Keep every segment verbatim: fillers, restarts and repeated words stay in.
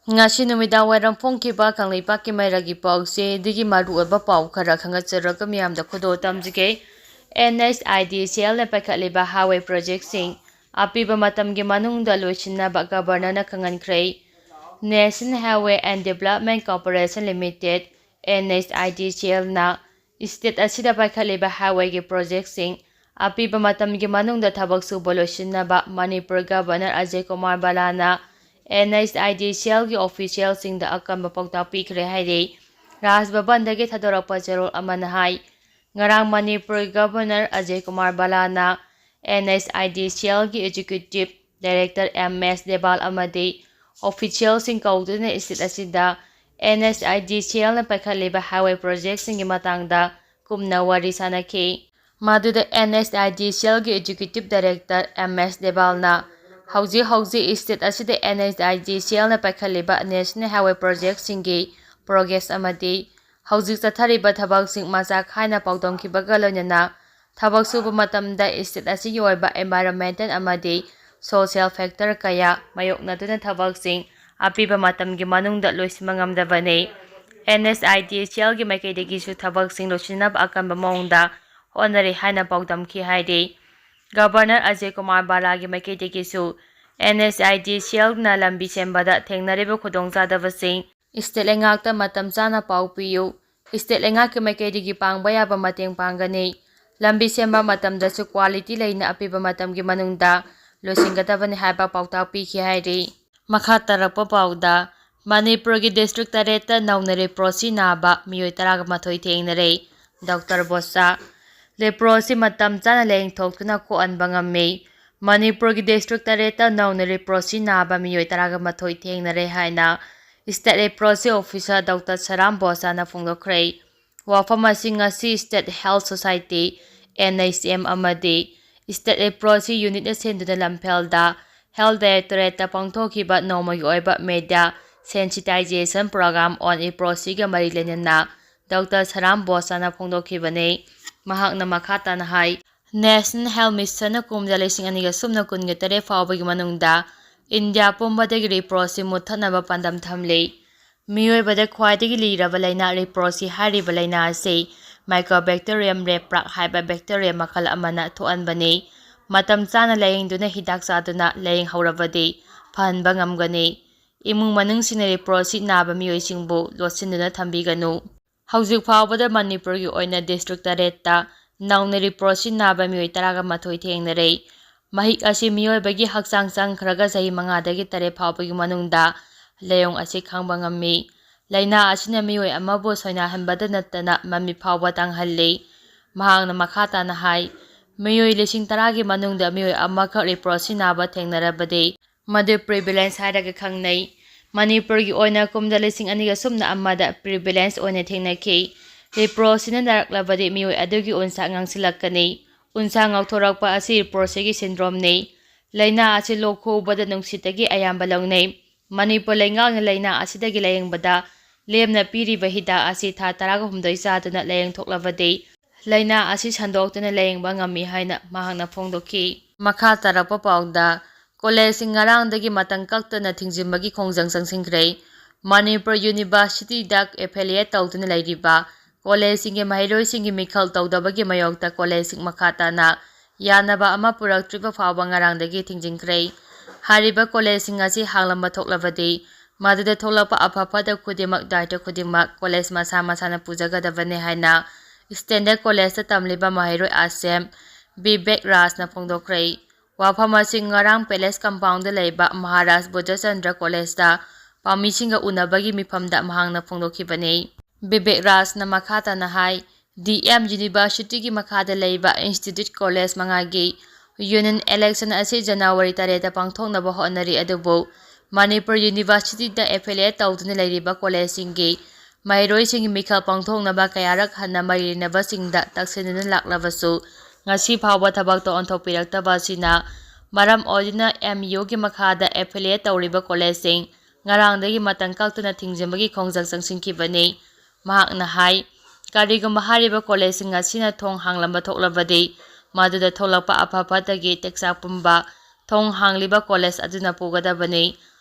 ꯉꯁꯤ ꯅꯨꯃꯤꯗꯥꯡ ꯋꯥꯏꯔꯝ ꯐꯣꯡꯈꯤꯕ ꯀꯪꯂꯩꯄꯥꯛꯀꯤ ꯃꯩꯔꯥꯒꯤ ꯄꯥꯎꯆꯦꯗꯒꯤ ꯃꯔꯨꯑꯣꯏꯕ ꯄꯥꯎ ꯈꯔ ꯈꯪꯒꯠꯆꯔꯒ ꯃꯤꯌꯥꯝꯗ ꯈꯨꯗꯣꯜ ꯇꯝꯖꯒꯦ꯫ ꯑꯦꯟ ꯑꯩꯆ ꯑꯥꯏ ꯗꯤ ꯁꯤ ꯑꯦꯜꯅ ꯄꯥꯏꯈꯠꯂꯤꯕ highway projectꯁꯤꯡ ꯑꯄꯤꯕ ꯃꯇꯝꯒꯤ ꯃꯅꯨꯡꯗ ꯂꯣꯏꯁꯤꯟꯅꯕ Governorꯅ ꯈꯪꯍꯟꯈ꯭ꯔꯦ꯫ National Highway and Development Corporation Limited, N H I D C Lꯅ state ꯑꯁꯤꯗ ꯄꯥꯏꯈꯠꯂꯤꯕ highwayꯒꯤ projectꯁꯤꯡ ꯑꯄꯤꯕ ꯃꯇꯝꯒꯤ ꯃꯅꯨꯡꯗ ꯊꯕꯛ ꯁꯨꯕ ꯂꯣꯏꯁꯤꯟꯅꯕ Manipur Governor Ajay Kumar ꯚꯜꯂꯥꯅ N H I D C Lꯒꯤ officialꯁꯤꯡꯗ ꯑꯀꯟꯕ ꯄꯥꯎꯇꯥꯛ ꯄꯤꯈ꯭ꯔꯦ ꯍꯥꯏꯔꯤ꯫ ꯔꯥꯖ ꯚꯕꯟꯗꯒꯤ ꯊꯥꯗꯣꯔꯛꯄ ꯆꯦꯔꯣꯜ ꯑꯃꯅ ꯍꯥꯏ, ꯉꯔꯥꯡ Manipur Governor Ajay Kumar ꯚꯜꯂꯥꯅ N H I D C Lꯒꯤ Executive Director M S ꯗꯦꯕꯥꯜ ꯑꯃꯗꯤ officialꯁꯤꯡ ꯀꯧꯗꯨꯅ state ꯑꯁꯤꯗ N H I D C Lꯅ ꯄꯥꯏꯈꯠꯂꯤꯕ highway projectꯁꯤꯡꯒꯤ ꯃꯇꯥꯡꯗ ꯀꯨꯞꯅ ꯋꯥꯔꯤ ꯁꯥꯅꯈꯤ꯫ ꯃꯗꯨꯗ N H I D C Lꯒꯤ Executive Director M S ꯗꯦꯕꯥꯜꯅ ꯍꯧꯖꯤꯛ ꯍꯧꯖꯤꯛ state ꯑꯁꯤꯗ N H I D C Lꯅ ꯄꯥꯏꯈꯠꯂꯤꯕ National Highway projectꯁꯤꯡꯒꯤ progress ꯑꯃꯗꯤ ꯍꯧꯖꯤꯛ ꯆꯠꯊꯔꯤꯕ ꯊꯕꯛꯁꯤꯡ ꯃꯆꯥ ꯈꯥꯏꯅ ꯄꯥꯎꯗꯝꯈꯤꯕꯒ ꯂꯣꯏꯅꯅ ꯊꯕꯛ ꯁꯨꯕ ꯃꯇꯝꯗ state ꯑꯁꯤꯒꯤ ꯑꯣꯏꯕ environmental ꯑꯃꯗꯤ social factor ꯀꯌꯥ ꯃꯥꯌꯣꯛꯅꯗꯨꯅ ꯊꯕꯛꯁꯤꯡ ꯑꯄꯤꯕ ꯃꯇꯝꯒꯤ ꯃꯅꯨꯡꯗ ꯂꯣꯏꯁꯤꯟꯕ ꯉꯝꯗꯕꯅꯤ꯫ N H I D C Lꯒꯤ ꯃꯥꯏꯀꯩꯗꯒꯤꯁꯨ ꯊꯕꯛꯁꯤꯡ ꯂꯣꯏꯁꯤꯟꯅꯕ ꯑꯀꯟꯕ ꯃꯑꯣꯡꯗ ꯍꯣꯠꯅꯔꯤ ꯍꯥꯏꯅ ꯄꯥꯎꯗꯝꯈꯤ ꯍꯥꯏꯔꯤ꯫ Governor Ajay Kumar ꯚꯜꯂꯥꯒꯤ ꯃꯥꯏꯀꯩꯗꯒꯤꯁꯨ N H I D C Lꯅ ꯂꯝꯕꯤ ꯁꯦꯝꯕꯗ ꯊꯦꯡꯅꯔꯤꯕ ꯈꯨꯗꯣꯡꯆꯥꯗꯕꯁꯤꯡ state ꯂꯩꯉꯥꯛꯇ ꯃꯇꯝ ꯆꯥꯅ ꯄꯥꯎ ꯄꯤꯌꯨ꯫ State ꯂꯩꯉꯥꯛꯀꯤ ꯃꯥꯏꯀꯩꯗꯒꯤ ꯄꯥꯡꯕ ꯌꯥꯕ ꯃꯇꯦꯡ ꯄꯥꯡꯒꯅꯤ꯫ ꯂꯝꯕꯤ ꯁꯦꯝꯕ ꯃꯇꯝꯗꯁꯨ quality ꯂꯩꯅ ꯑꯄꯤꯕ ꯃꯇꯝꯒꯤ ꯃꯅꯨꯡꯗ ꯂꯣꯏꯁꯤꯟꯒꯗꯕꯅꯤ ꯍꯥꯏꯕ ꯄꯥꯎꯇꯥꯛ ꯄꯤꯈꯤ ꯍꯥꯏꯔꯤ꯫ ꯃꯈꯥ ꯇꯥꯔꯛꯄ ꯄꯥꯎꯗ, ꯃꯅꯤꯄꯨꯔꯒꯤ district ꯇꯔꯦꯠꯇ ꯅꯧꯅ leprosy ꯅꯥꯕ ꯃꯤꯑꯣꯏ ꯇꯔꯥꯒ ꯃꯥꯊꯣꯏ ꯊꯦꯡꯅꯔꯦ꯫ ꯗꯣꯛꯇꯔ ꯕꯣꯁꯥ, leprosy ꯃꯇꯝ ꯆꯥꯅ ꯂꯥꯌꯦꯡꯊꯣꯛꯇꯨꯅ ꯀꯣꯛꯍꯟꯕ ꯉꯝꯃꯤ꯫ ꯃꯅꯤꯄꯨꯔꯒꯤ district ꯇꯔꯦꯠꯇ ꯅꯧꯅ leprosy ꯅꯥꯕ ꯃꯤꯑꯣꯏ ꯇꯔꯥꯒ ꯃꯥꯊꯣꯏ ꯊꯦꯡꯅꯔꯦ ꯍꯥꯏꯅ state leprosy officer ꯗꯣꯛꯇꯔ ꯁꯔꯥꯝ ꯕꯣꯁꯥꯅ ꯐꯣꯡꯗꯣꯛꯈ꯭ꯔꯦ꯫ ꯋꯥꯐꯝ ꯑꯁꯤ ꯉꯁꯤ State Health Society, N H M, ꯑꯃꯗꯤ State Leprosy Unitꯅ ꯁꯤꯟꯗꯨꯅ ꯂꯝꯐꯦꯜꯗ Health Directorateꯇ ꯄꯥꯡꯊꯣꯛꯈꯤꯕ ꯅꯣꯡꯃꯒꯤ ꯑꯣꯏꯕ media sensitization program on leprosyꯒ ꯃꯔꯤ ꯂꯩꯅꯅ ꯗꯣꯛꯇꯔ ꯁꯔꯥꯝ ꯕꯣꯁꯥꯅ ꯐꯣꯡꯗꯣꯛꯈꯤꯕꯅꯤ꯫ ꯃꯍꯥꯛꯅ ꯃꯈꯥ ꯇꯥꯅ ꯍꯥꯏ, National Health Missionꯅ ꯀꯨꯝꯖꯥ ꯂꯤꯁꯤꯡ ꯑꯅꯤꯒ ꯁꯨꯞꯅ ꯀꯨꯟꯒ ꯇꯔꯦꯠ ꯐꯥꯎꯕꯒꯤ ꯃꯅꯨꯡꯗ ꯏꯟꯗꯤꯌꯥ ꯄꯨꯝꯕꯗꯒꯤ ꯔꯤꯄ꯭ꯔꯣꯁꯤ ꯃꯨꯠꯊꯠꯅꯕ ꯄꯥꯟꯗꯝ ꯊꯝꯂꯤ꯫ ꯃꯤꯑꯣꯏꯕꯗ ꯈ꯭ꯋꯥꯏꯗꯒꯤ ꯂꯤꯔꯕ ꯂꯥꯏꯅꯥ ꯔꯤꯄ꯭ꯔꯣꯁꯤ ꯍꯥꯏꯔꯤꯕ ꯂꯥꯏꯅꯥ ꯑꯁꯤ Mycobacterium repraque ꯍꯥꯏꯕ bacteria ꯃꯈꯜ ꯑꯃꯅ ꯊꯣꯛꯍꯟꯕꯅꯤ꯫ ꯃꯇꯝ ꯆꯥꯅ ꯂꯥꯌꯦꯡꯗꯨꯅ ꯍꯤꯗꯥꯛ ꯆꯥꯗꯨꯅ ꯂꯥꯌꯦꯡꯍꯧꯔꯕꯗꯤ ꯐꯍꯟꯕ ꯉꯝꯒꯅꯤ꯫ ꯏꯃꯨꯡ ꯃꯅꯨꯡꯁꯤꯡꯅ ꯔꯤꯄ꯭ꯔꯣꯁꯤ ꯅꯥꯕ ꯃꯤꯑꯣꯏꯁꯤꯡꯕꯨ ꯂꯣꯠꯁꯤꯟꯗꯨꯅ ꯊꯝꯕꯤꯒꯅꯨ꯫ ꯍꯧꯖꯤꯛ ꯐꯥꯎꯕꯗ ꯃꯅꯤꯄꯨꯔꯒꯤ ꯑꯣꯏꯅ district ꯇꯔꯦꯠꯇ ꯅꯧꯅ ꯔꯤꯄ꯭ꯔꯣꯁꯤ ꯅꯥꯕ ꯃꯤꯑꯣꯏ ꯇꯔꯥꯒ ꯃꯥꯊꯣꯏ ꯊꯦꯡꯅꯔꯦ꯫ ꯃꯍꯤꯛ ꯑꯁꯤ ꯃꯤꯑꯣꯏꯕꯒꯤ ꯍꯛꯆꯥꯡ ꯆꯪꯈ꯭ꯔꯒ ꯆꯍꯤ ꯃꯉꯥꯗꯒꯤ ꯇꯔꯦꯠ ꯐꯥꯎꯕꯒꯤ ꯃꯅꯨꯡꯗ ꯂꯥꯏꯑꯣꯡ ꯑꯁꯤ ꯈꯪꯕ ꯉꯝꯃꯤ꯫ ꯂꯥꯏꯅꯥ ꯑꯁꯤꯅ ꯃꯤꯑꯣꯏ ꯑꯃꯕꯨ ꯁꯣꯏꯅꯥꯍꯟꯕꯗ ꯅꯠꯇꯅ ꯃꯃꯤꯠ ꯐꯥꯎꯕ ꯇꯥꯡꯍꯜꯂꯤ꯫ ꯃꯍꯥꯛꯅ ꯃꯈꯥ ꯇꯥꯅ ꯍꯥꯏ, ꯃꯤꯑꯣꯏ ꯂꯤꯁꯤꯡ ꯇꯔꯥꯒꯤ ꯃꯅꯨꯡꯗ ꯃꯤꯑꯣꯏ ꯑꯃꯈꯛ ꯔꯤꯄ꯭ꯔꯣꯁꯤ ꯅꯥꯕ ꯊꯦꯡꯅꯔꯕꯗꯤ ꯃꯗꯨ prevalence ꯍꯥꯏꯔꯒ ꯈꯪꯅꯩ꯫ ꯃꯅꯤꯄꯨꯔꯒꯤ ꯑꯣꯏꯅ ꯀꯨꯝꯖꯥ ꯂꯤꯁꯤꯡ ꯑꯅꯤꯒ ꯁꯨꯞꯅ ꯑꯃꯗ prevalence ꯑꯣꯏꯅ ꯊꯦꯡꯅꯈꯤ꯫ ꯔꯤꯄ꯭ꯔꯣꯁꯤꯅ ꯅꯥꯔꯛꯂꯕꯗꯤ ꯃꯤꯑꯣꯏ ꯑꯗꯨꯒꯤ ꯎꯟꯁꯥ ꯉꯥꯡꯁꯤꯜꯂꯛꯀꯅꯤ꯫ ꯎꯟꯁꯥ ꯉꯥꯎꯊꯣꯔꯛꯄ ꯑꯁꯤ ꯔꯤꯄ꯭ꯔꯣꯁꯤꯒꯤ syndromeꯅꯤ꯫ ꯂꯥꯏꯅꯥ ꯑꯁꯤ ꯂꯣꯛ ꯈꯨꯕꯗ ꯅꯨꯡꯁꯤꯠꯇꯒꯤ ꯑꯌꯥꯝꯕ ꯂꯧꯅꯩ꯫ ꯃꯅꯤꯄꯨꯔ ꯂꯩꯉꯥꯛꯅ ꯂꯥꯏꯅꯥ ꯑꯁꯤꯗꯒꯤ ꯂꯥꯌꯦꯡꯕꯗ ꯂꯦꯝꯅ ꯄꯤꯔꯤꯕ ꯍꯤꯗꯥꯛ ꯑꯁꯤ ꯊꯥ ꯇꯔꯥꯒ ꯍꯨꯝꯗꯣꯏ ꯆꯥꯗꯨꯅ ꯂꯥꯌꯦꯡꯊꯣꯛꯂꯕꯗꯤ ꯂꯥꯏꯅꯥ ꯑꯁꯤ ꯁꯟꯗꯣꯛꯇꯨꯅ ꯂꯥꯌꯦꯡꯕ ꯉꯝꯃꯤ ꯍꯥꯏꯅ ꯃꯍꯥꯛꯅ ꯐꯣꯡꯗꯣꯛꯈꯤ꯫ ꯃꯈꯥ ꯇꯥꯔꯛꯄ ꯄꯥꯎꯗ, ꯀꯣꯂꯦꯖꯁꯤꯡ ꯉꯔꯥꯡꯗꯒꯤ ꯃꯇꯝ ꯀꯛꯇꯅ ꯊꯤꯡꯖꯤꯟꯕꯒꯤ ꯈꯣꯡꯖꯪ ꯆꯪꯁꯤꯟꯈ꯭ꯔꯦ꯫ ꯃꯅꯤꯄꯨꯔ ꯌꯨꯅꯤꯚꯔꯁꯤꯇꯤꯗ affiliate ꯇꯧꯗꯨꯅ ꯂꯩꯔꯤꯕ ꯀꯣꯂꯦꯖꯁꯤꯡꯒꯤ ꯃꯍꯩꯔꯣꯏꯁꯤꯡꯒꯤ ꯃꯤꯈꯜ ꯇꯧꯗꯕꯒꯤ ꯃꯥꯌꯣꯛꯇ ꯀꯣꯂꯦꯖꯁꯤꯡ ꯃꯈꯥ ꯇꯥꯅ ꯌꯥꯅꯕ ꯑꯃ ꯄꯨꯔꯛꯇ꯭ꯔꯤꯕ ꯐꯥꯎꯕ ꯉꯔꯥꯡꯗꯒꯤ ꯊꯤꯡꯖꯤꯟꯈ꯭ꯔꯦ꯫ ꯍꯥꯏꯔꯤꯕ ꯀꯣꯂꯦꯖꯁꯤꯡ ꯑꯁꯤ ꯍꯥꯡꯂꯝꯕ ꯊꯣꯛꯂꯕꯗꯤ ꯃꯗꯨꯗ ꯊꯣꯛꯂꯛꯄ ꯑꯐ ꯐꯠꯇ ꯈꯨꯗꯤꯡꯃꯛ ꯗꯥꯏꯇ ꯈꯨꯗꯤꯡꯃꯛ ꯀꯣꯂꯦꯖ ꯃꯁꯥ ꯃꯁꯥꯅ ꯄꯨꯖꯒꯗꯕꯅꯤ ꯍꯥꯏꯅ ꯁ꯭ꯇꯦꯟꯗꯔꯗ ꯀꯣꯂꯦꯖꯇ ꯇꯝꯂꯤꯕ ꯃꯍꯩꯔꯣꯏ ꯑꯁꯦꯝ ꯕꯤꯕꯦꯛ ꯔꯥꯖꯅ ꯐꯣꯡꯗꯣꯛꯈ꯭ꯔꯦ꯫ ꯋꯥꯐꯝ ꯑꯁꯤ ꯉꯔꯥꯡ ꯄꯦꯂꯦꯁ ꯀꯝꯄꯥꯎꯟꯗ ꯂꯩꯕ ꯃꯍꯥꯔꯥꯖ ꯕꯨꯙꯆꯟꯗ꯭ꯔ ꯀꯣꯂꯦꯖꯇ ꯄꯥꯎꯃꯤꯁꯤꯡꯒ ꯎꯅꯕꯒꯤ ꯃꯤꯐꯝꯗ ꯃꯍꯥꯛꯅ ꯐꯣꯡꯗꯣꯛꯈꯤꯕꯅꯤ꯫ ꯕꯤꯕꯦꯛ ꯔꯥꯖꯅ ꯃꯈꯥ ꯇꯥꯅ ꯍꯥꯏ, ꯗꯤ ꯑꯦꯝ ꯌꯨꯅꯤꯚꯔꯁꯤꯇꯤꯒꯤ ꯃꯈꯥꯗ ꯂꯩꯕ ꯏꯟꯁꯇꯤꯇ꯭ꯌꯨꯠ ꯀꯣꯂꯦꯖ ꯃꯉꯥꯒꯤ ꯌꯨꯅꯤꯌꯟ ꯏꯂꯦꯛꯁꯟ ꯑꯁꯤ ꯖꯅꯋꯥꯔꯤ ꯇꯔꯦꯠꯇ ꯄꯥꯡꯊꯣꯛꯅꯕ ꯍꯣꯠꯅꯔꯤ, ꯑꯗꯨꯕꯨ ꯃꯅꯤꯄꯨꯔ ꯌꯨꯅꯤꯚꯔꯁꯤꯇꯤꯗ affiliate ꯇꯧꯗꯨꯅ ꯂꯩꯔꯤꯕ ꯀꯣꯂꯦꯖꯁꯤꯡꯒꯤ ꯃꯍꯩꯔꯣꯏꯁꯤꯡꯒꯤ ꯃꯤꯈꯜ ꯄꯥꯡꯊꯣꯛꯅꯕ ꯀꯌꯥꯔꯛ ꯍꯟꯅ ꯃꯔꯤ ꯂꯩꯅꯕꯁꯤꯡꯗ ꯇꯛꯁꯤꯟꯗꯨꯅ ꯂꯥꯛꯂꯕꯁꯨ, ꯉꯁꯤ ꯐꯥꯎꯕ ꯊꯕꯛꯇ ꯑꯣꯟꯊꯣꯛꯄꯤꯔꯛꯇꯕ ꯑꯁꯤꯅ ꯃꯔꯝ ꯑꯣꯏꯗꯨꯅ ꯑꯦꯝ ꯌꯨꯒꯤ ꯃꯈꯥꯗ affiliate ꯇꯧꯔꯤꯕ ꯀꯣꯂꯦꯖꯁꯤꯡ ꯉꯔꯥꯡꯗꯒꯤ ꯃꯇꯝ ꯀꯛꯇꯅ ꯊꯤꯡꯖꯤꯟꯕꯒꯤ ꯈꯣꯡꯖꯪ ꯆꯪꯁꯤꯟꯈꯤꯕꯅꯤ꯫ ꯃꯍꯥꯛꯅ ꯍꯥꯏ, ꯀꯔꯤꯒꯨꯝꯕ ꯍꯥꯏꯔꯤꯕ ꯀꯣꯂꯦꯖꯁꯤꯡ ꯑꯁꯤꯅ ꯊꯣꯡ ꯍꯥꯡꯂꯝꯕ ꯊꯣꯛꯂꯕꯗꯤ, ꯃꯗꯨꯗ ꯊꯣꯛꯂꯛꯄ ꯑꯐ ꯐꯠꯇꯒꯤ ꯇꯦꯛꯆꯥꯛ ꯄꯨꯝꯕ ꯊꯣꯡ ꯍꯥꯡꯂꯤꯕ ꯀꯣꯂꯦꯖ ꯑꯗꯨꯅ ꯄꯨꯒꯗꯕꯅꯤ꯫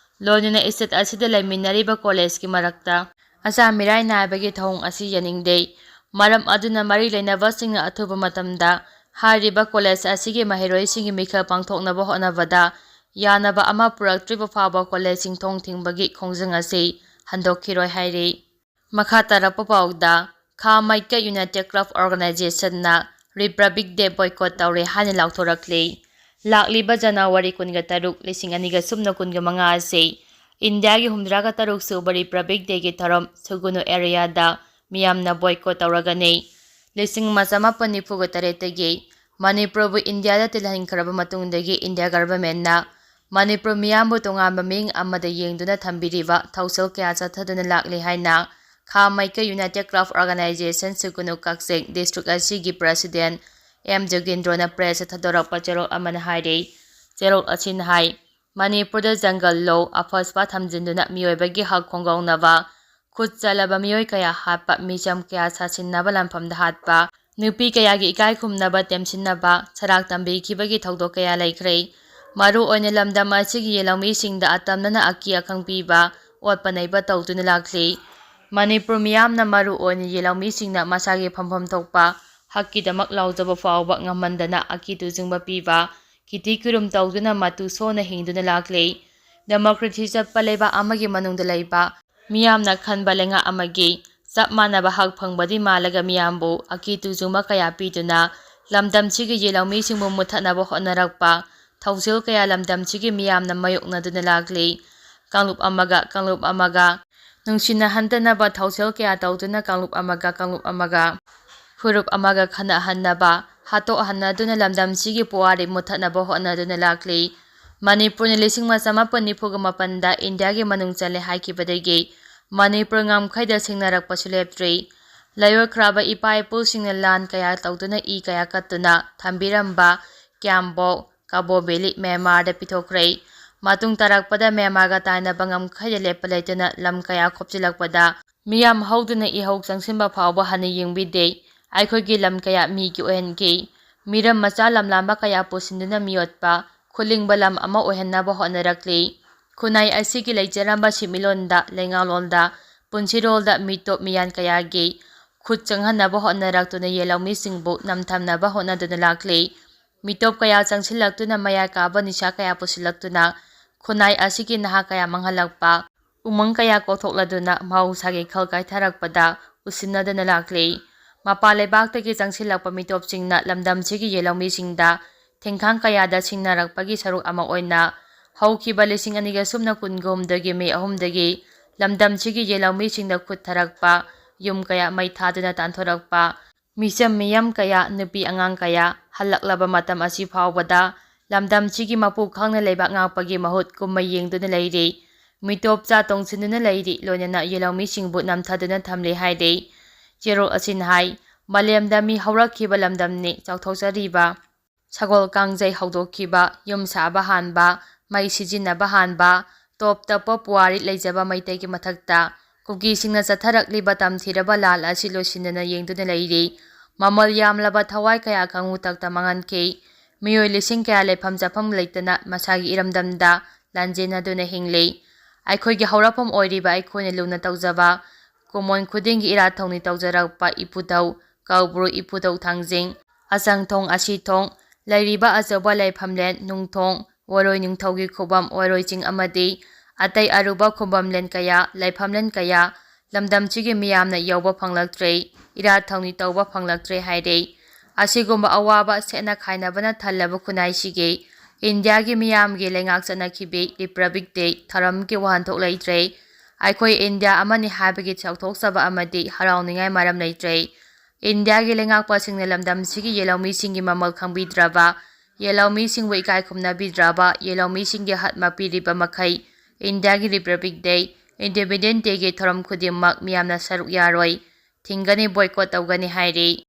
ꯂꯣꯏꯅꯅ ꯏꯁꯇꯦꯠ ꯑꯁꯤꯗ ꯂꯩꯃꯤꯟꯅꯔꯤꯕ ꯀꯣꯂꯦꯖꯀꯤ ꯃꯔꯛꯇ ꯑꯆꯥ ꯃꯤꯔꯥꯏ ꯅꯥꯏꯕꯒꯤ ꯊꯧꯑꯣꯡ ꯑꯁꯤ ꯌꯥꯅꯤꯡꯗꯦ꯫ ꯃꯔꯝ ꯑꯗꯨꯅ ꯃꯔꯤ ꯂꯩꯅꯕꯁꯤꯡꯅ ꯑꯊꯨꯕ ꯃꯇꯝꯗ ꯍꯥꯏꯔꯤꯕ ꯀꯣꯂꯦꯖ ꯑꯁꯤꯒꯤ ꯃꯍꯩꯔꯣꯏꯁꯤꯡꯒꯤ ꯃꯤꯈꯜ ꯄꯥꯡꯊꯣꯛꯅꯕ ꯍꯣꯠꯅꯕꯗ ꯌꯥꯅꯕ ꯑꯃ ꯄꯨꯔꯛꯇ꯭ꯔꯤꯕ ꯐꯥꯎꯕ ꯀꯣꯂꯦꯖꯁꯤꯡ ꯊꯣꯡ ꯊꯤꯡꯕꯒꯤ ꯈꯣꯡꯖꯪ ꯑꯁꯤ ꯍꯟꯗꯣꯛꯈꯤꯔꯣꯏ ꯍꯥꯏꯔꯤ꯫ ꯃꯈꯥ ꯇꯥꯔꯛꯄ ꯄꯥꯎꯗ, ꯈꯥ ꯃꯩꯀꯩ United club ꯑꯣꯔꯒꯅꯥꯏꯖꯦꯁꯟꯅ republic day boycott ꯇꯧꯔꯦ ꯍꯥꯏꯅ ꯂꯥꯎꯊꯣꯔꯛꯂꯤ꯫ ꯂꯥꯛꯂꯤꯕ ꯖꯅꯋꯥꯔꯤ ꯀꯨꯟꯒ ꯇꯔꯨꯛ, ꯂꯤꯁꯤꯡ ꯑꯅꯤꯒ ꯁꯨꯞꯅ ꯀꯨꯟꯒ ꯃꯉꯥ ꯑꯁꯤ ꯏꯟꯗꯤꯌꯥꯒꯤ ꯍꯨꯝꯗ꯭ꯔꯥꯒ ꯇꯔꯨꯛ ꯁꯨꯕ ꯔꯤꯄꯕ꯭ꯂꯤꯛ ꯗꯦꯒꯤ ꯊꯧꯔꯝ ꯁꯨꯒꯨꯅꯨ ꯑꯦꯔꯤꯌꯥꯗ ꯃꯤꯌꯥꯝꯅ ꯕꯣꯏꯀꯣꯠ ꯇꯧꯔꯒꯅꯤ꯫ ꯂꯤꯁꯤꯡ ꯑꯃ ꯆꯃꯥꯄꯟ ꯅꯤꯐꯨꯒ ꯇꯔꯦꯠꯇꯒꯤ ꯃꯅꯤꯄꯨꯔꯕꯨ ꯏꯟꯗꯤꯌꯥꯗ ꯇꯤꯜꯍꯟꯈ꯭ꯔꯕ ꯃꯇꯨꯡꯗꯒꯤ ꯏꯟꯗꯤꯌꯥ ꯒꯚꯔꯟꯃꯦꯟꯠꯅ ꯃꯅꯤꯄꯨꯔ ꯃꯤꯌꯥꯝꯕꯨ ꯇꯣꯉꯥꯟꯕ ꯃꯤꯠꯌꯦꯡ ꯑꯃꯗ ꯌꯦꯡꯗꯨꯅ ꯊꯝꯕꯤꯔꯤꯕ ꯊꯧꯁꯤꯜ ꯀꯌꯥ ꯆꯠꯊꯗꯨꯅ ꯂꯥꯛꯂꯤ ꯍꯥꯏꯅ ꯈꯥ ꯃꯩꯀꯩ ꯌꯨꯅꯥꯏꯇꯦꯗ ꯀ꯭ꯂꯕ ꯑꯣꯔꯒꯅꯥꯏꯖꯦꯁꯟ ꯁꯨꯒꯨꯅꯨ ꯀꯛꯆꯤꯡ ꯗꯤꯁꯇ꯭ꯔꯤꯛ ꯑꯁꯤꯒꯤ ꯄ꯭ꯔꯁꯤꯗꯦꯟꯠ ꯑꯦꯝ ꯖꯣꯒꯦꯟꯗ꯭ꯔꯣꯅ ꯄ꯭ꯔꯦꯁꯇ ꯊꯥꯗꯣꯔꯛꯄ ꯆꯦꯔꯣꯜ ꯑꯃꯅ ꯍꯥꯏꯔꯤ꯫ ꯆꯦꯔꯣꯜ ꯑꯁꯤꯅ ꯍꯥꯏ, ꯃꯅꯤꯄꯨꯔꯗ ꯖꯪꯒꯜ ꯂꯣ ꯑꯐꯁꯄꯥ ꯊꯝꯖꯤꯟꯗꯨꯅ ꯃꯤꯑꯣꯏꯕꯒꯤ ꯍꯛ ꯈꯣꯡꯒꯥꯎꯅꯕ, ꯈꯨꯠ ꯆꯜꯂꯕ ꯃꯤꯑꯣꯏ ꯀꯌꯥ ꯍꯥꯠꯄ, ꯃꯤꯆꯝ ꯀꯌꯥ ꯁꯥꯁꯤꯟꯅꯕ ꯂꯥꯟꯐꯝꯗ ꯍꯥꯠꯄ, ꯅꯨꯄꯤ ꯀꯌꯥꯒꯤ ꯏꯀꯥꯏ ꯈꯨꯝꯅꯕ ꯇꯦꯝꯁꯤꯟꯅꯕ ꯁꯔꯥꯛ ꯇꯝꯕꯤꯈꯤꯕꯒꯤ ꯊꯧꯗꯣꯛ ꯀꯌꯥ ꯂꯩꯈ꯭ꯔꯦ꯫ ꯃꯔꯨꯑꯣꯏꯅ ꯂꯝꯗꯝ ꯑꯁꯤꯒꯤ ꯌꯦꯜꯍꯧꯃꯤꯁꯤꯡꯗ ꯑꯇꯝꯅꯅ ꯑꯀꯤ ꯑꯈꯪ ꯄꯤꯕ, ꯑꯣꯠꯄ ꯅꯩꯕ ꯇꯧꯗꯨꯅ ꯂꯥꯛꯂꯤ꯫ ꯃꯅꯤꯄꯨꯔ ꯃꯤꯌꯥꯝꯅ, ꯃꯔꯨꯑꯣꯏꯅ ꯌꯦꯜꯍꯧꯃꯤꯁꯤꯡꯅ ꯃꯁꯥꯒꯤ ꯐꯝꯐꯝ ꯊꯣꯛꯄ ꯍꯛꯀꯤꯗꯃꯛ ꯂꯥꯎꯖꯕ ꯐꯥꯎꯕ ꯉꯝꯍꯟꯗꯅ ꯑꯀꯤ ꯇꯨꯖꯨꯡꯕ ꯄꯤꯕ, ꯀꯤꯊꯤ ꯀꯤꯔꯨꯝ ꯇꯧꯗꯨꯅ ꯃꯇꯨ ꯁꯣꯟꯅ ꯍꯤꯡꯗꯨꯅ ꯂꯥꯛꯂꯤ꯫ ꯗꯦꯃꯣꯀ꯭ꯔꯦꯁꯤ ꯆꯠꯄ ꯂꯩꯕꯥꯛ ꯑꯃꯒꯤ ꯃꯅꯨꯡꯗ ꯂꯩꯕ ꯃꯤꯌꯥꯝꯅ ꯈꯟꯕ ꯂꯩꯉꯥꯛ ꯑꯃꯒꯤ ꯆꯞ ꯃꯥꯟꯅꯕ ꯍꯛ ꯐꯪꯕꯗꯤ ꯃꯥꯜꯂꯒ ꯃꯤꯌꯥꯝꯕꯨ ꯑꯀꯤ ꯇꯨꯖꯨꯡꯕ ꯀꯌꯥ ꯄꯤꯗꯨꯅ ꯂꯝꯗꯝꯁꯤꯒꯤ ꯌꯦꯜꯍꯧꯃꯤꯁꯤꯡꯕꯨ ꯃꯨꯠꯊꯠꯅꯕ ꯍꯣꯠꯅꯔꯛꯄ ꯊꯧꯁꯤꯜ ꯀꯌꯥ ꯂꯝꯗꯝꯁꯤꯒꯤ ꯃꯤꯌꯥꯝꯅ ꯃꯥꯌꯣꯛꯅꯗꯨꯅ ꯂꯥꯛꯂꯤ꯫ ꯀꯥꯡꯂꯨꯞ ꯑꯃꯒ ꯀꯥꯡꯂꯨꯞ ꯑꯃꯒ ꯅꯨꯡꯁꯤꯅꯍꯟꯗꯅꯕ ꯊꯧꯁꯤꯜ ꯀꯌꯥ ꯇꯧꯗꯨꯅ ꯀꯥꯡꯂꯨꯞ ꯑꯃꯒ ꯀꯥꯡꯂꯨꯞ ꯑꯃꯒ ꯐꯨꯔꯨꯞ ꯑꯃꯒ ꯈꯠꯅꯍꯟꯅꯕ, ꯍꯥꯠꯇꯣꯛꯍꯟꯅꯗꯨꯅ ꯂꯝꯗꯝꯁꯤꯒꯤ ꯄꯨꯋꯥꯔꯤ ꯃꯨꯠꯊꯠꯅꯕ ꯍꯣꯠꯅꯗꯨꯅ ꯂꯥꯛꯂꯤ꯫ ꯃꯅꯤꯄꯨꯔꯅ ꯂꯤꯁꯤꯡ ꯑꯃ ꯆꯃꯥꯄꯟ ꯅꯤꯐꯨꯒ ꯃꯥꯄꯟꯗ ꯏꯟꯗꯤꯌꯥꯒꯤ ꯃꯅꯨꯡ ꯆꯜꯂꯦ ꯍꯥꯏꯈꯤꯕꯗꯒꯤ ꯃꯅꯤꯄꯨꯔ ꯉꯝꯈꯩꯗ ꯁꯤꯡꯅꯔꯛꯄꯁꯨ ꯂꯦꯞꯇ꯭ꯔꯤ꯫ ꯂꯩꯔꯣꯏꯈ꯭ꯔꯕ ꯏꯄꯥ ꯏꯄꯨꯁꯤꯡꯅ ꯂꯥꯟ ꯀꯌꯥ ꯇꯧꯗꯨꯅ ꯏ ꯀꯌꯥ ꯀꯠꯇꯨꯅ ꯊꯝꯕꯤꯔꯝꯕ ꯀ꯭ꯌꯥꯝꯕꯣꯛ, ꯀꯕꯣ ꯚꯦꯂꯤ ꯃ꯭ꯌꯥꯟꯃꯥꯔꯗ ꯄꯤꯊꯣꯛꯈ꯭ꯔꯦ꯫ ꯃꯇꯨꯡ ꯇꯥꯔꯛꯄꯗ ꯃ꯭ꯌꯥꯟꯃꯥꯔꯒ ꯇꯥꯏꯅꯕ ꯉꯝꯈꯩꯗ ꯂꯦꯞꯄ ꯂꯩꯇꯅ ꯂꯝ ꯀꯌꯥ ꯈꯣꯞꯆꯤꯜꯂꯛꯄꯗ ꯃꯤꯌꯥꯝ ꯍꯧꯗꯨꯅ ꯏꯍꯧ ꯆꯪꯁꯤꯟꯕ ꯐꯥꯎꯕ ꯍꯟꯅ ꯌꯦꯡꯕꯤꯗꯦ꯫ ꯑꯩꯈꯣꯏꯒꯤ ꯂꯝ ꯀꯌꯥ ꯃꯤꯒꯤ ꯑꯣꯏꯍꯟꯈꯤ꯫ ꯃꯤꯔꯝ ꯃꯆꯥ ꯂꯝꯂꯥꯟꯕ ꯀꯌꯥ ꯄꯨꯁꯤꯟꯗꯨꯅ ꯃꯤꯑꯣꯠꯄ, ꯈꯨꯂꯤꯡꯕ ꯂꯝ ꯑꯃ ꯑꯣꯏꯍꯟꯅꯕ ꯍꯣꯠꯅꯔꯛꯂꯤ꯫ ꯈꯨꯟꯅꯥꯏ ꯑꯁꯤꯒꯤ ꯂꯩꯖꯔꯝꯕ ꯁꯤꯟꯃꯤꯠꯂꯣꯟꯗ, ꯂꯩꯉꯥꯛꯂꯣꯟꯗ, ꯄꯨꯟꯁꯤꯔꯣꯜꯗ ꯃꯤꯇꯣꯞ ꯃꯤꯌꯥꯟ ꯀꯌꯥꯒꯤ ꯈꯨꯠ ꯆꯪꯍꯟꯅꯕ ꯍꯣꯠꯅꯔꯛꯇꯨꯅ ꯌꯦꯜꯍꯧꯃꯤꯁꯤꯡꯕꯨ ꯅꯝꯊꯝꯅꯕ ꯍꯣꯠꯅꯗꯨꯅ ꯂꯥꯛꯂꯤ꯫ ꯃꯤꯇꯣꯞ ꯀꯌꯥ ꯆꯪꯁꯤꯜꯂꯛꯇꯨꯅ ꯃꯌꯥꯏ ꯀꯥꯕ ꯅꯤꯁꯥ ꯀꯌꯥ ꯄꯨꯁꯤꯜꯂꯛꯇꯨꯅ ꯈꯨꯟꯅꯥꯏ ꯑꯁꯤꯒꯤ ꯅꯍꯥ ꯀꯌꯥ ꯃꯥꯡꯍꯜꯂꯛꯄ, ꯎꯃꯪ ꯀꯌꯥ ꯀꯣꯛꯊꯣꯛꯂꯗꯨꯅ ꯃꯍꯧꯁꯥꯒꯤ ꯈꯜ ꯀꯥꯏꯊꯔꯛꯄꯗ ꯎꯁꯤꯟꯅꯗꯨꯅ ꯂꯥꯛꯂꯤ꯫ ꯃꯄꯥꯟ ꯂꯩꯕꯥꯛꯇꯒꯤ ꯆꯪꯁꯤꯜꯂꯛꯄ ꯃꯤꯇꯣꯞꯁꯤꯡꯅ ꯂꯝꯗꯝꯁꯤꯒꯤ ꯌꯦꯜꯍꯧꯃꯤꯁꯤꯡꯗ ꯊꯦꯡꯈꯥꯡ ꯀꯌꯥꯗ ꯁꯤꯡꯅꯔꯛꯄꯒꯤ ꯁꯔꯨꯛ ꯑꯃ ꯑꯣꯏꯅ ꯍꯧꯈꯤꯕ ꯂꯤꯁꯤꯡ ꯑꯅꯤꯒ ꯁꯨꯞꯅ ꯀꯨꯟꯒꯍꯨꯝꯗꯣꯏꯒꯤ ꯃꯦ ꯑꯍꯨꯝꯗꯒꯤ ꯂꯝꯗꯝꯁꯤꯒꯤ ꯌꯦꯜꯍꯧꯃꯤꯁꯤꯡꯗ ꯈꯨꯠ ꯊꯔꯛꯄ, ꯌꯨꯝ ꯀꯌꯥ ꯃꯩ ꯊꯥꯗꯨꯅ ꯇꯥꯟꯊꯣꯔꯛꯄ, ꯃꯤꯆꯝ ꯃꯤꯌꯥꯝ ꯀꯌꯥ, ꯅꯨꯄꯤ ꯑꯉꯥꯡ ꯀꯌꯥ ꯍꯜꯂꯛꯂꯕ ꯃꯇꯝ ꯑꯁꯤ ꯐꯥꯎꯕꯗ ꯂꯝꯗꯝꯁꯤꯒꯤ ꯃꯄꯨ ꯈꯪꯅ ꯂꯩꯕꯥꯛ ꯉꯥꯛꯄꯒꯤ ꯃꯍꯨꯠ ꯀꯨꯝꯃꯩ ꯌꯦꯡꯗꯨꯅ ꯂꯩꯔꯤ꯫ ꯃꯤꯇꯣꯞ ꯆꯥ ꯇꯣꯡꯁꯤꯟꯗꯨꯅ ꯂꯩꯔꯤ, ꯂꯣꯏꯅꯅ ꯌꯦꯜꯍꯧꯃꯤꯁꯤꯡꯕꯨ ꯅꯝꯊꯗꯨꯅ ꯊꯝꯂꯤ ꯍꯥꯏꯔꯤ꯫ ꯆꯦꯔꯣꯜ ꯑꯁꯤꯅ ꯍꯥꯏ, ꯃꯥꯂꯦꯝꯗ ꯃꯤ ꯍꯧꯔꯛꯈꯤꯕ ꯂꯝꯗꯝꯅꯤ, ꯆꯥꯎꯊꯣꯛꯆꯔꯤꯕ ꯁꯒꯣꯜ ꯀꯥꯡꯖꯩ ꯍꯧꯗꯣꯛꯈꯤꯕ, ꯌꯨꯝ ꯁꯥꯕ ꯍꯥꯟꯕ, ꯃꯩ ꯁꯤꯖꯤꯟꯅꯕ ꯍꯥꯟꯕ, ꯇꯣꯞ ꯇꯣꯞꯄ ꯄꯨꯋꯥꯔꯤ ꯂꯩꯖꯕ ꯃꯩꯇꯩꯒꯤ ꯃꯊꯛꯇ ꯀꯨꯀꯤꯁꯤꯡꯅ ꯆꯠꯊꯔꯛꯂꯤꯕ ꯇꯝꯊꯤꯔꯕ ꯂꯥꯜ ꯑꯁꯤ ꯂꯣꯏꯁꯤꯟꯗꯅ ꯌꯦꯡꯗꯨꯅ ꯂꯩꯔꯤ꯫ ꯃꯃꯜ ꯌꯥꯝꯂꯕ ꯊꯋꯥꯏ ꯀꯌꯥ ꯈꯪꯉꯨ ꯇꯛꯇ ꯃꯥꯡꯍꯟꯈꯤ꯫ ꯃꯤꯑꯣꯏ ꯂꯤꯁꯤꯡ ꯀꯌꯥ ꯂꯩꯐꯝ ꯆꯥꯐꯝ ꯂꯩꯇꯅ ꯃꯁꯥꯒꯤ ꯏꯔꯝꯗꯝꯗ ꯂꯥꯟꯖꯦꯟꯅꯗꯨꯅ ꯍꯤꯡꯂꯤ꯫ ꯑꯩꯈꯣꯏꯒꯤ ꯍꯧꯔꯛꯐꯝ ꯑꯣꯏꯔꯤꯕ ꯑꯩꯈꯣꯏꯅ ꯂꯨꯅ ꯇꯧꯖꯕ ꯀꯨꯝꯑꯣꯟ ꯈꯨꯗꯤꯡꯒꯤ ꯏꯔꯥꯠ ꯊꯧꯅꯤ ꯇꯧꯖꯔꯛꯄ ꯏꯄꯨꯙꯧ ꯀꯧꯕ꯭ꯔꯨ, ꯏꯄꯨꯙꯧ ꯊꯥꯡꯖꯤꯡ, ꯑꯆꯪꯊꯣꯡ, ꯑꯁꯤꯊꯣꯡ, ꯂꯩꯔꯤꯕ ꯑꯆꯧꯕ ꯂꯩꯐꯝꯂꯦꯟ ꯅꯨꯡꯊꯣꯡ, ꯋꯥꯔꯣꯏ ꯅꯤꯡꯊꯧꯒꯤ ꯈꯨꯕꯝ, ꯋꯥꯔꯣꯏ ꯆꯤꯡ ꯑꯃꯗꯤ ꯑꯇꯩ ꯑꯔꯨꯕ ꯈꯨꯕꯝꯂꯦꯟ ꯀꯌꯥ, ꯂꯩꯐꯝꯂꯦꯟ ꯀꯌꯥ ꯂꯝꯗꯝꯁꯤꯒꯤ ꯃꯤꯌꯥꯝꯅ ꯌꯧꯕ ꯐꯪꯂꯛꯇ꯭ꯔꯦ, ꯏꯔꯥꯠ ꯊꯧꯅꯤ ꯇꯧꯕ ꯐꯪꯂꯛꯇ꯭ꯔꯦ ꯍꯥꯏꯔꯤ꯫ ꯑꯁꯤꯒꯨꯝꯕ ꯑꯋꯥꯕ ꯁꯦꯠꯅ ꯈꯥꯏꯅꯕꯅ ꯊꯜꯂꯕ ꯈꯨꯟꯅꯥꯏꯁꯤꯒꯤ ꯏꯟꯗꯤꯌꯥꯒꯤ ꯃꯤꯌꯥꯝꯒꯤ ꯂꯩꯉꯥꯛ ꯆꯠꯅꯈꯤꯕꯤ ꯔꯤꯄꯕ꯭ꯂꯤꯛ ꯗꯦ ꯊꯧꯔꯝꯒꯤ ꯋꯥꯍꯟꯊꯣꯛ ꯂꯩꯇ꯭ꯔꯦ꯫ ꯑꯩꯈꯣꯏ ꯏꯟꯗꯤꯌꯥ ꯑꯃꯅꯤ ꯍꯥꯏꯕꯒꯤ ꯆꯥꯎꯊꯣꯛꯆꯕ ꯑꯃꯗꯤ ꯍꯔꯥꯎꯅꯤꯡꯉꯥꯏ ꯃꯔꯝ ꯂꯩꯇ꯭ꯔꯦ꯫ ꯏꯟꯗꯤꯌꯥꯒꯤ ꯂꯩꯉꯥꯛꯄꯁꯤꯡꯅ ꯂꯝꯗꯝꯁꯤꯒꯤ ꯌꯦꯜꯍꯧꯃꯤꯁꯤꯡꯒꯤ ꯃꯃꯜ ꯈꯪꯕꯤꯗ꯭ꯔꯕ, ꯌꯦꯜꯍꯧꯃꯤꯁꯤꯡꯕꯨ ꯏꯀꯥꯏ ꯈꯨꯝꯅꯕꯤꯗ꯭ꯔꯕ, ꯌꯦꯜꯍꯧꯃꯤꯁꯤꯡꯒꯤ ꯍꯠꯃ ꯄꯤꯔꯤꯕ ꯃꯈꯩ ꯏꯟꯗꯤꯌꯥꯒꯤ ꯔꯤꯄꯕ꯭ꯂꯤꯛ ꯗꯦ, ꯏꯟꯗꯤꯄꯦꯟꯗꯦꯟꯁ ꯗꯦꯒꯤ ꯊꯧꯔꯝ ꯈꯨꯗꯤꯡꯃꯛ ꯃꯤꯌꯥꯝꯅ ꯁꯔꯨꯛ ꯌꯥꯔꯣꯏ, ꯊꯤꯡꯒꯅꯤ, ꯕꯣꯏꯀꯣꯠ ꯇꯧꯒꯅꯤ ꯍꯥꯏꯔꯤ꯫